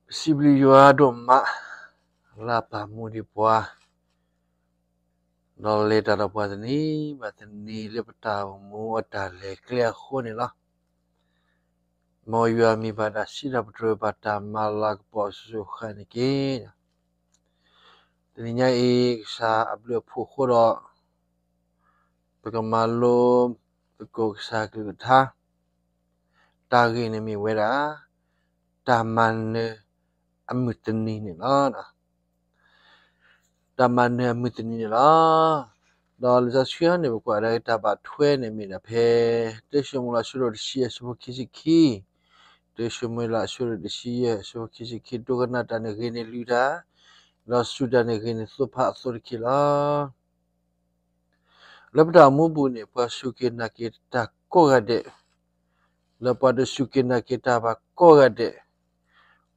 ပစံးဘျုးယွၤဒိၣ်မး လၢအပာ်မူဒံးပှၤ ဒီးလဲၤတၢ်ဒီးပှၤတနံၤဘၣ်တနံၤ လၢပတၢ်အိၣ်မူအတၢ်လဲၤကျဲအဃိန့ၣ်လီၤ. မ်ယွၤမံၤဘၣ်တၢ်စံးတၢ်ပတြၢၤ ဘၣ်တၢ်မၤလၤကပီၤအစိၤစိၤဃၣ်ဃၣ်န့ၣ်တက့ၢ်. တနံၤညါအံၤ ကစၢ်အဘျုးအဖှိၣ်အဃိဒီး ပကမၤလိသကိးကစၢ်ကလုၢ်ကထါ တၢ်ဂ့ၢ်န့ၣ်မ့ၢ်ဝဲဒၣ် တၢ်မၤနၢၤအမုၢ်တနံၤန့ၣ်လီၤ. တၢ်မၤနၢၤအမုၢ်တနံၤန့ၣ်လီၤ. ဒီးလံာ်စီဆှံန့ၣ် ပကွၢ်ကဒါက့ၤတၢ်ဘၣ်ထွဲန့ၣ်မ့ၢ်ဒၣ်ဖဲ တၢၡမူၤအ့လး အဆၢဒိၣ်တဆံယဲၢ် အဆၢဖိခံဆံခံ, တၢၡမူၤအ့လး အဆၢဒိၣ်တဆံယဲၢ် အဆၢဖိခံဆံခံ, ဒိကနၣ်တၢ်န့ၣ်ဂ့ၤန့ၢ်လုၢ်တၢ်, ဒီးစူၢ်တၢ်န့ၣ်ဂ့ၤန့ၢ်သိဖါအသိတက့ၢ်လီၤ. လၢပတၢ်အိၣ်မူပူၤန့ၣ် ပှၤစူၢ်က့ၤနာ်က့ၤတၢ်ကိးဂၤဒဲး, လၢပှၤတစူၢ်က့ၤနာ်က့ၤတၢ်ဘၣ်ကိးဂၤဒဲး,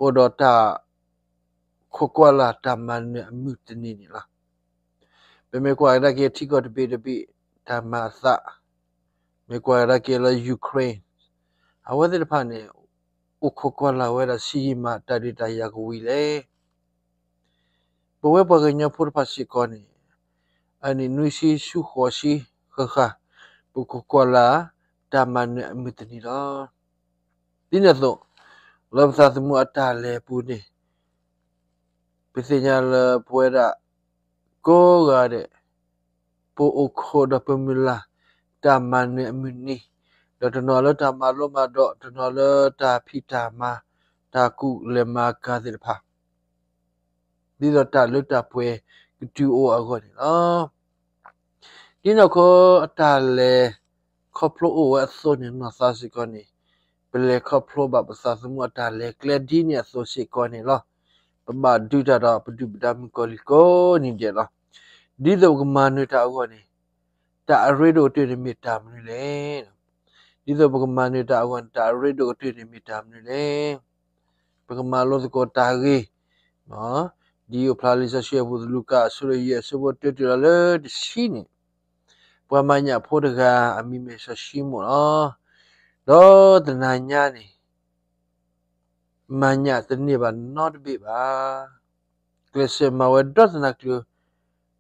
အိၣ်ဒီးတၢ်ခိးကွၢ်လၢ်တၢ်မၤနၢၤအမုၢ်တနံၤန့ၣ်လီၤ. ပမ့ၢ်ကွၢ်ကဒါက့ၤထံကီၢ်တဘ့ၣ်တဘ့ၣ် တၢ်မၤအသး, မ့ၢ်ကွၢ်ကဒါက့ၤလၢ Ukraine အဝဲသ့ၣ်တဖၣ်န့ၣ် အိၣ်ခိးကွၢ်လၢ်ဝဲဒၣ်ဆံးယံာ်မးတၢ်ဒုးတၢ်ယၤကဝံၤလဲၣ်. ပဝဲပှၤကညီဖိတဖၣ်စ့ၢ်ကီးန့ၣ် အနံၣ်နွံဆံဆူဃိးဆံဃၣ်ဃၣ် ပခိးကွၢ်လၢ်တၢ်မၤနၢၤအမုၢ်တနံၤလီၤ. ဒ်န့ၣ်အသိး လၢပသးသမူအတၢ်လဲၤပူၤန့ၣ် ပသ့ၣ်ညါလၢပဝဲဒၣ်ကိးဂၤဒဲး ပအိၣ်ခိးဒီးပမုၢ်လၢ် တၢ်မၤနၢၤအမုၢ်နံၤ, ဒီးတနီၤလၢတၢ်မၤလိမၤဒိး, တနီၤလၢတၢ်ဖံးတၢ်မၤ, တၢ်ကူၣ်လဲၤမၤကၤသ့ၣ်တဖၣ် ဒ်သိးတၢ်လၢတၢ်ပှဲၤကတုၤအိၣ်အဂီၢ်န့ၣ်လီၤ. ဒ်န့ၣ်အဃိ အတၢ်လဲၤခီဖျိအိၣ်ဝဲအသိးန့ၣ် နီၢ်သးစ့ၢ်ကီးန့ၣ် ပလဲၤခီဖျိဘၣ်ပသးသမူအတၢ်လဲၤကျဲဒ်န့ၣ်အသိးစ့ၢ်ကီးန့ၣ်လီၤ. ပဘၣ်ဒုးတၢ်ဒီးပဒုၣ်ပဒါမုၣ်ကီၤလံၢ်ကိးနံၤဒဲးလီၤ. ဒ်သိးပကမၤနၢၤတၢ်အဂီၢ်န့ၣ် တၢ်အရ့ဒိၣ်ကတၢၢ်န့ၣ်မ့ၢ်တၢ်မနုၤလဲၣ်. ဒ်သိးပကမၤနၢၤတၢ်အဂီၢ်န့ၣ် တၢ်အရ့ဒိၣ်ကတၢၢ်န့ၣ်မ့ၢ်တၢ်မနုၤလဲၣ်. ပကမၤလိသကိးတၢ်ဂ့ၢ် ဒ်အအိၣ်ဖျါလံာ်စီဆှံအပူၤ လူၤကၣ် အဆၢဒိၣ်ယဲၢ် အဆၢဖိတၢတုၤလီၤလၢတဆံန့ၣ်, ပှၤမၤညၣ်ဖိတဂၤ အမံၤမ့ၢ်စီၤၡံမိၣ်လီၤ. ဒီးတနၤညါန့ၣ် မၤညၣ်တန့ၢ်ဘၣ်နီတဘ့ၣ်ဘၣ်. ကျဲးစၢးမၤဝဲဒီတနၤကျၢၤ,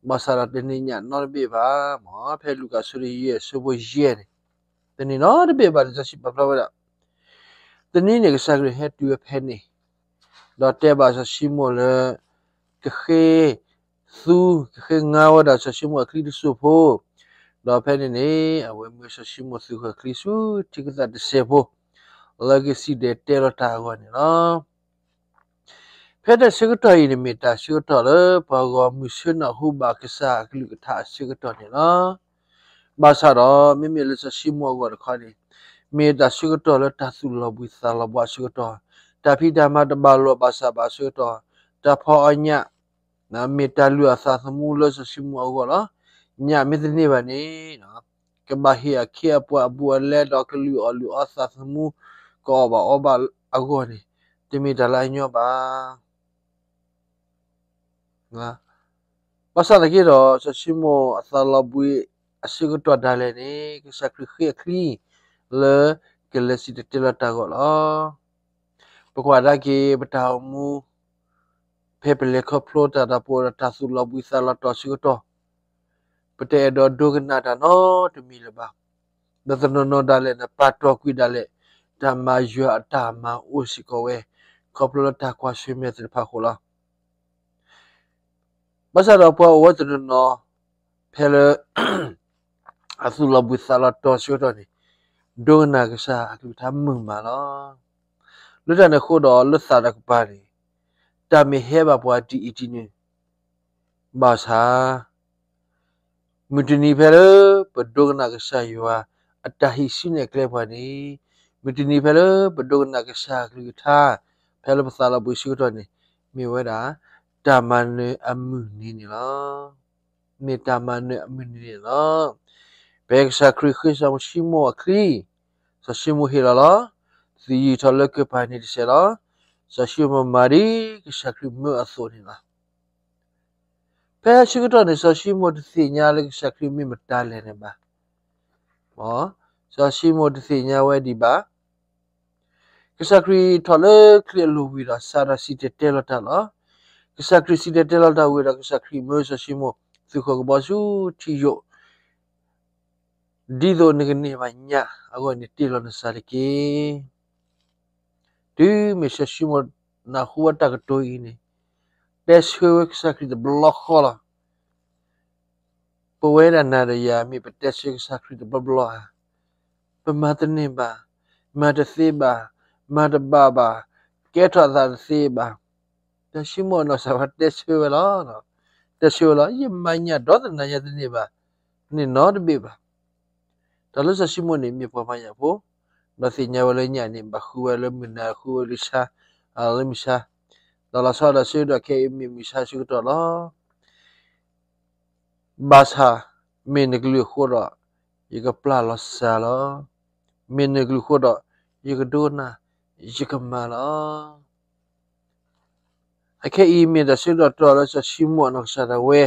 ဘၣ်ဆၣ်ဒီးတန့ၢ်ညၣ်နီတဘ့ၣ်ဘၣ်. မ်ဖဲလူၤကၣ် အဆၢဒိၣ်ယဲၢ် အဆၢဖိယဲၢ်န့ၣ်, တန့ၢ်နီတဘ့ၣ်ဘၣ်. လံာ်စီဆှံပာ်ဖျါဝဲဒၣ် တနံၤန့ၣ် ကစၢ်ခရံာ်ဟဲတုၤဝဲဖဲန့ၣ်, ဒီးတဲဘၣ်စီၤၡံမိၣ်လၢ ကဃ့သူ, ကဃ့ငါဝဲဒၣ်စီၤၡံမိၣ်အချံတစိၢ်ဖိ, ဒီးဖဲန့ၣ်န့ၣ် အဝဲမၢစီၤၡံမိၣ်သူဃၢၤချံဆူထံကသးတစဲးဖိ, လၢကစံၣ်တဲၤတဲလီၤတၢ်အဂီၢ်န့ၣ်လီၤ. ဖဲတၢ်ဆၢကတီၢ်အံၤန့ၣ် မ့ၢ်တၢ်ဆၢကတီၢ်လၢပှၤဂီၢ်မုၢ်ဆၢနၢ်ဟူဘၣ်ကစၢ်အကလုၢ်ကထါအဆၢကတီၢ်န့ၣ်လီၤ. ဘၣ်ဆၣ်ဒီး မ့မ့ၢ်လၢစီၤၡံမိၣ်အဂီၢ်တခီန့ၣ် မ့ၢ်တၢ်ဆၢကတီၢ်လၢတၢ်သူၣ်လီၤဘှံးသးလီၤဘှါအဆၢကတီၢ်, တၢ်ဖံးတၢ်မၤတဘၣ်လိာ်ဘၣ်စးဘၣ်အဆၢကတီၢ်, တၢ်ဖီၣ်အီၣ်ညၣ် မ့ၢ်တၢ်လုၢ်အီၣ်သးသမူလၢစီၤၡံမိၣ်အဂီၢ်လီၤ. ညၣ်မ့ၢ်တန့ၢ်ဘၣ်န့ၣ် ကဘၣ်ဟ့ၣ်အခ့အပှၤအဘူးအလဲဒီးကလုၢ်အီၣ်လုၢ်အီသးသမူ ကအီၣ်ဘၣ်အီဘၣ်အဂီၢ်န့ၣ် တမ့ၢ်တၢ်လၢအညီဘၣ်. ဘၣ်ဆၣ်သနာ်က့ဒီး စီၤၡံမိၣ်အသးလီၤဘှံးအဆၢကတီၢ်ဒၣ်လဲာ်န့ၣ် ကစၢ်ခရံာ်ဃ့အချံ လၢကလဲၤစံၣ်တဲၤတဲလီၤတၢ်အဂီၢ်လီၤ. ပကွၢ်ကဒါက့ၤ ပတၢ်အိၣ်မူ ဖဲပလဲၤခီဖျိတၢ်ဒီးပအိၣ်ဒီးတၢ်သူၣ်လီၤဘှံးသးလီၤတီၤအဆၢကတီၢ်, ပတအဲၣ်ဒိးဒိကနၣ်တၢ်နီတမံၤလၢၤဘၣ်. ဒီးတနီၤနီၤဒၣ်လဲာ်န့ၣ် ပာ်တီၢ်ကွံာ်ဒၣ်လဲာ် တၢ်မၤယွၤအတၢ်မၤအိၣ်စ့ၢ်ကီးဝဲ ခီဖျိလၢတၢ်ကွၢ်ဆၢၣ်မဲာ်သ့ၣ်တဖၣ်အဃိလီၤ. ဘၣ်ဆၣ်ဒီးပှၤအိၣ်ဝဲတနီၤနီၤ ဖဲလၢ အသူၣ်လီၤဘှံးသးလီၤတီၤအဆၢကတီၢ်န့ၣ် ဒိကနၣ်ကစၢ်အကလုၢ်ကထါမုာ်မးလီၤ. လၢတၢ်န့ၣ်အဃိဒီး လၢသးတကပၤန့ၣ် တၢ်မ့ၢ်ဟဲဘၣ်ပှၤဒ်အံၤဒ်နုၤ ဘၣ်ဆၣ် မုၢ်တနံၤဖဲလၢပဒိကနၣ်ကစၢ်ယွၤအတၢ်ဟံးစုနဲၣ်ကျဲပှၤန့ၣ်, မုၢ်တနံၤဖဲလၢပဒိကနၣ်ကစၢ်အကလုၢ်ကထါ ဖဲလၢပသးလီၤဘှံးအဆၢကတီၢ်န့ၣ် မ့ၢ်ဝဲဒၣ် တၢ်မၤနၢၤအမုၢ်နံၤန့ၣ်လီၤ. မ့ၢ်တၢ်မၤနၢၤအမုၢ်နံၤန့ၣ်လီၤ. ဖဲကစၢ်ခရံာ်ဃ့စီၤၡံမိၣ်အချံ, စီၤၡံမိၣ်ဟ့ၣ်လီၤလီၤ. သယုၢ်ထီၣ်လၢကပၤန့ၣ်တစဲးလီၤ. စီၤၡံမိၣ်မၤဒ်ကစၢ်ခရံာ်မၢအသိးန့ၣ်လီၤ. ဖဲအဆၢကတီၢ်န့ၣ် စီၤၡံမိၣ်တသ့ၣ်ညါလၢကစၢ်ခရံာ်မ့ၢ်မတၤလဲၣ်န့ၣ်ဘၣ်. စီၤၡံမိၣ်တသ့ၣ်ညါဝဲဒံးဘၣ်. ကစၢ်ခရံာ်ထီၣ်လၢချံအလိၤဝံၤဒီး စးထီၣ်စံၣ်တဲၤတဲလီၤတၢ်လီၤ. ကစၢ်ခရံာ်စံၣ်တဲၤတဲလီၤတၢ်ဝံၤဒီး ကစၢ်ခရံာ်မၢစီၤၡံမိၣ် သုးဃီၤကဘီဆူထံယိာ်, ဒ်သိးနကန့ၢ်ဘၣ်ညၣ်အဂီၢ်န့ၣ် တ့ၢ်လီၤနသးတက့ၢ်. တုၤမ့ၢ်စီၤၡံမိၣ်နၢ်ဟူဝဲတၢ်ကတိၤအံၤန့ၣ်, တဲဆၢဝဲကစၢ်ခရံာ်တဘျီဃီလီၤ. ပဝဲဒၣ်နၤဒီးယၤ မ့ၢ်ပတဲဆၢကစၢ်ခရံာ်တဘျီဘျီဧါ, ပမၤတန့ၢ်ဘၣ်, မၤတသ့ဘၣ်, မၤတဘၣ်ဘၣ်, ကဲထီၣ်သးတသ့ဘၣ်. စီၤၡံမိၣ်အနီၢ်ကစၢ်ဒၣ်ဝဲတဲဆၢဝဲလီၤ. တဲဆၢဝဲလီၤ, ယမၤညၣ်ဒီတနၤညါတန့ၢ်ဘၣ်, န့ၢ်နီတဘ့ၣ်ဘၣ်. တၢ်လၢစီၤၡံမိၣ်န့ၣ် မ့ၢ်ပှၤမၤညၣ်ဖိ, ဒီးသ့ၣ်ညါဝဲလၢညၣ်န့ၣ် ဘၣ်ဃုဝဲလၢမုၢ်နၤ ဃုဝဲလၢဆါ, လၢမုၢ်ဆါ, ဒီးလီၤဆီဒၣ်ဆၢကတီၢ်ခဲအံၤမ့ၢ်မုၢ်ဆါဆၢကတီၢ်လီၤ. ဘၣ်ဆၣ်, မ့ၢ်နကလုၢ်အဃိဒီး, ယကပျၢ်လီၤစၢ်လီၤ. မ့ၢ်နကလုၢ်အဃိဒီး, ယကဒိကနၣ်, ယကမၤလီၤ. အခဲအံၤမ့ၢ်တၢ်ဆၢကတီၢ်လၢစီၤၡံမိၣ်အနီၢ်ကစၢ်ဒၣ်ဝဲ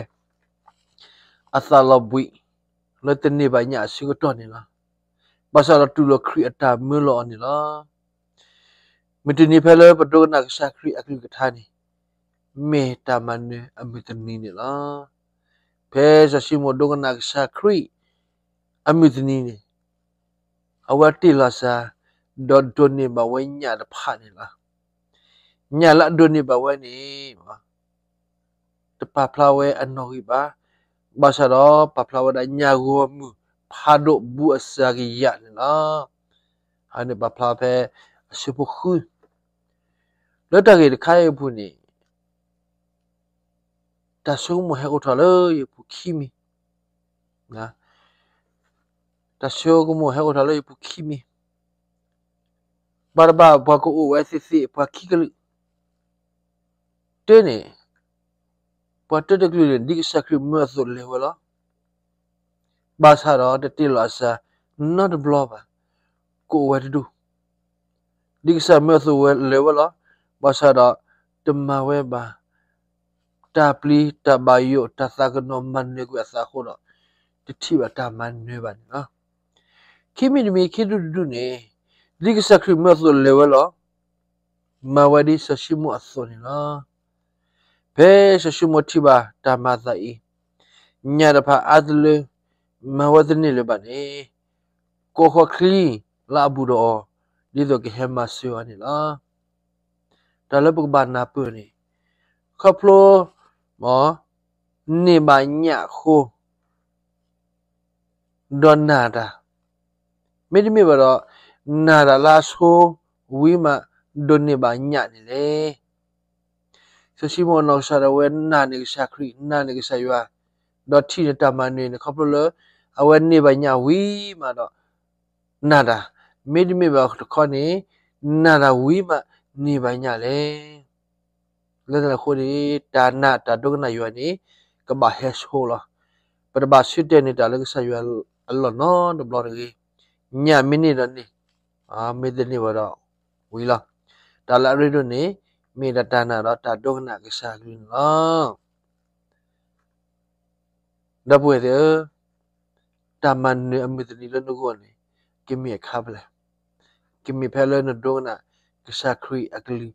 အသးလီၤဘှံး လၢတန့ၢ်ဘၣ်ညၣ်အဆၢကတီၢ်န့ၣ်လီၤ. ဘၣ်ဆၣ်ဒီးတူၢ်လိာ်ခရံာ်အတၢ်မၢလီၤအီၤန့ၣ်လီၤ. မုၢ်တနံၤဖဲလၢပဒိကနၣ်ကစၢ်ခရံာ်အကလုၢ်ကထါန့ၣ်, မ့ၢ်တၢ်မၤနၢၤအမုၢ်တနံၤန့ၣ်လီၤ. ဖဲစီၤၡံမိၣ်ဒိကနၣ်ကစၢ်ခရံာ်အမုၢ်တနံၤန့ၣ်, အဝဲတ့ၢ်လီၤစၢ်, ဒီးဒိးန့ၢ်ဘၣ်ဝဲညၣ်တဖၣ်န့ၣ်လီၤ. ညၣ်လၢအဒိးန့ၢ်ဘၣ်ဝဲန့ၣ် တပာ်ဖျါဝဲအနီၣ်ဂံၢ်ဘၣ်, ဘၣ်ဆၣ်ဒီးပာ်ဖျါဝဲဒၣ်ညၣ်ဂီၢ်မုၢ်ဖးဒိၣ်ဘူးအစှၤကယၤန့ၣ်လီၤ. အဝဲန့ၣ်ပာ်ဖျါဖဲအဆၢဖိဃု, လၢတၢ်ဂ့ၢ်တခါအံၤအပူၤန့ၣ်, တၢ်ဆိကမိၣ်ဟဲအိၣ်ထီၣ်လၢယပူၤခံမံၤ, တၢ်ဆိကမိၣ်ဟဲအိၣ်ထီၣ်လၢယပူၤခံမံၤ, ဘၣ်တဘၣ်ပှၤကအိၣ်ဝဲသ့ၣ်သ့ၣ်ပှၤခံကလုာ်, တၢန့ၣ်, ပှၤတၢတကလုာ်န့ၣ် ဒ်ကစၢ်ခရံာ်မၢအသိးလဲၤဝဲလီၤ. ဘၣ်ဆၣ်ဒီးတတ့ၢ်လီၤအစၢ်နီတဘျီဘၣ်, ကအိၣ်ဝဲတဒူၣ်, ဒ်ကစၢ်မၢအသိးဝဲလဲၤဝဲလီၤ. ဘၣ်ဆၣ်ဒီးတမၤဝဲဘၣ် တၢ်ပျံၤတၢ်ဘၣ်ယိၣ် တၢ်သးကနီၤမၤနၢၤကွံာ်အသးအဃိဒီး, တထံၣ်ဘၣ်တၢ်မၤနၢၤဘၣ်န့ၣ်လီၤ. ခံမံၤတမံၤခံဒူၣ်တဒူၣ်န့ၣ်, ဒ်ကစၢ်ခရံာ်မၢအသိးလဲၤဝဲလီၤ. မၤဝဲဒ်စီၤၡံမိၣ်အသိးန့ၣ်လီၤ. ဖဲစီၤၡံမိၣ်ထံၣ်ဘၣ်တၢ်မၤအသးအံၤ, ညၣ်တဖၣ်အါတလၢ, မၤဝဲတန့ၢ်လၢၤဘၣ်န့ၣ်, ကိးဃီချံလၢအဘူးဒီးအီၤ, ဒ်သိးကဟဲမၤစၢၤအီၤန့ၣ်လီၤ. တၢ်လၢပကဘၣ်နၢ်ပၢၢ်န့ၣ်, ခီဖျိ န့ၢ်ဘၣ်ညၣ်အဃိ ဒီးနာ်တၢ်, မ့တမ့ၢ်ဘၣ်ဒီး နာ်တၢ်လၢအဆိဝံၤမး ဒိးန့ၢ်ဘၣ်ညၣ်န့ၣ်လဲၣ်. စီၤၡံမိၣ်အနီၢ်ကစၢ်ဒၣ်ဝဲနာ်န့ၢ်ကစၢ်ခရံာ် နာ်န့ၢ်ကစၢ်ယွၤ, ဒီးထံၣ်န့ၢ်တၢ်မၤနၢၤန့ၣ် ခီဖျိလၢအဝဲန့ၢ်ဘၣ်ညၣ်ဝံၤမးဒီး နာ်တၢ်, မ့တမ့ၢ်ဘၣ်တခီန့ၣ် နာ်တၢ်ဝံၤမးန့ၢ်ဘၣ်ညၣ်လဲၣ်. လၢတၢ်န့ၣ်အဃိန့ၣ် တၢ်နာ်တၢ်ဒိကနၣ်ယွၤန့ၣ် ကဘၣ်ဟဲဆိလီၤ. ပတဘၣ်ဆၢတဲာ်န့ၢ်တၢ်လၢကစၢ်ယွၤအလီၢ်နီတဘျီတဂ့ၤ. ညၣ်မ့ၢ်န့ၢ်ဒီးန့ၢ်, မ့ၢ်တန့ၢ်ဘၣ်ဒီးဝံၤလီၤ. တၢ်လၢအရ့ဒိၣ်န့ၣ် မ့ၢ်ဒၣ်တၢ်နာ်ဒီးတၢ်ဒိကနၣ်ကစၢ်အကလုၢ်န့ၣ်လီၤ. ဒီပုၢ်ဝဲၢ်သ့ၣ်ဧၢ, တၢ်မၤနၢၤအမုၢ်တနံၤလၢနဂီၢ်န့ၣ် ကမ့ၢ်အခါဖဲလဲၣ်. ကမ့ၢ်ဖဲလၢနဒိကနၣ်ကစၢ်ခရံာ်အကလုၢ်,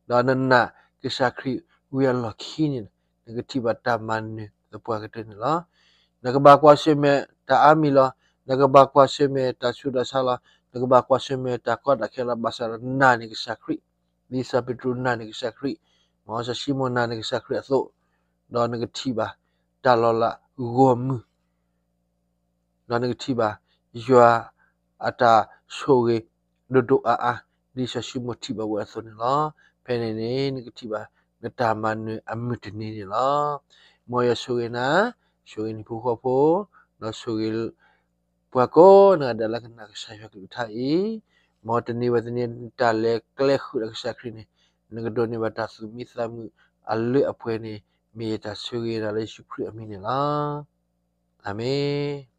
ဒီးနနာ်ကစၢ်ခရံာ်ဝံၤအလီၢ်ခံန့ၣ် နကထံၣ်ဘၣ်တၢ်မၤနၢၤသပှၢ်ကတၢၢ်န့ၣ်လီၤ. နကဘၣ်ကွၢ်ဆၢၣ်မဲာ်တၢ်အါမံၤလီၤ. နကဘၣ်ကွၢ်ဆၢၣ်မဲာ်တၢ်ဆူးတၢ်ဆါလီၤ. နကဘၣ်ကွၢ်ဆၢၣ်မဲာ်တၢ်ကီတၢ်ခဲလီၤ. ဘၣ်ဆၣ်ဒီးနာ်န့ၢ်ကစၢ်ခရံာ်, ဒ်စီၤပ့းတရူးနာ်န့ၢ်ကစၢ်ခရံာ်, မ်စီၤၡံမိၣ်နာ်န့ၢ်ကစၢ်ခရံာ်အသိး, ဒီးနကထံၣ်ဘၣ်တၢ်လီၤလးဂီၢ်မုၢ် ဒီးနကထံၣ်ဘၣ်ယွၤအတၢ်ဆိၣ်ဂ့ၤဒိၣ်ဒိၣ်အါအါ, ဒ်စီၤၡံမိၣ်ထံၣ်ဘၣ်ဝဲအသိးန့ၣ်လီၤ. ဖဲန့ၣ်န့ၣ် နကထံၣ်ဘၣ်နတၢ်မၤနၢၤအမုၢ်တနံၤန့ၣ်လီၤ. မ်ယွၤဆိၣ်ဂ့ၤနၤ, ဆိၣ်ဂ့ၤနဖိဃီဖိ, ဒီးဆိၣ်ဂ့ၤ ပှၤကိးဂၤဒဲးလၢကနၣ်ကစၢ်ယွၤကလုၢ်ကထါအံၤ, မ်တနံၤဝဲတနံၤနတၢ်လဲၤကျဲဃုာ်ဒီးကစၢ်ခရံာ်န့ၣ်, နကဒိးန့ၢ်ဘၣ်တၢ်သူၣ်မံသးမုာ်အလၢအပှဲၤန့ၣ်, မ့ၢ်ယတၢ်ဆိၣ်ဂ့ၤနၤလၢယ့ၣ်ၡူးခရံာ်အမံၤန့ၣ်လီၤ. အၤမ့ၣ်.